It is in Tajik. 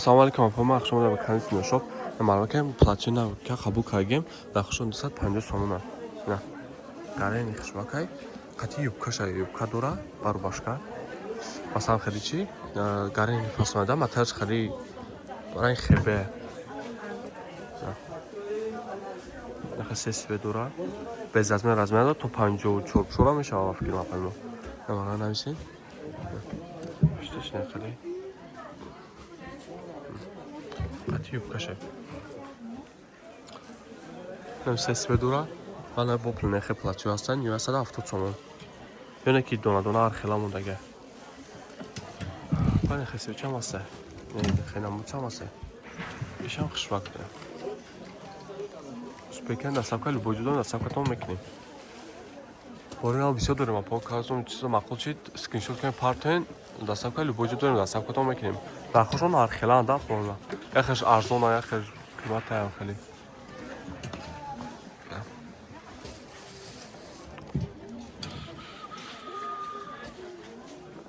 Салому алейкум, апа, ман шумо ба канали Синошоп. Маълум платина ка қабул кардем, нархшон 250 сомона. На. Гарени хушбакай. Қати юбкаша, юбка дора, ба рубашка. Масалан, хеле чи? Гарени фасонада, матарш хеле ранг хебе. Наха се цвет дора. Без размер, размер дора, то 54 шура мешава, фикр мекунам. Намара нависен. Пиштеш не хеле. Қати юбкаша. Нам се цвет дора. Ана бо нехе платьё ҳастанд, 170 сомон. Ёне ки дона дона ҳар хела мондага. Пане хеси чам аста? Не, хена чам аста? Ишам хушвак. Успекен доставка любой ҷудо доставкатон мекунем. Боринам бисёр дорем, апо казум чизо маъқул чид, скриншот кунем, партоен, доставка любой ҷо дорем, доставкатон мекунем. Нархошон ҳар хелаанд, да, форма. Яхеш арзона, яхеш қиматаям хеле.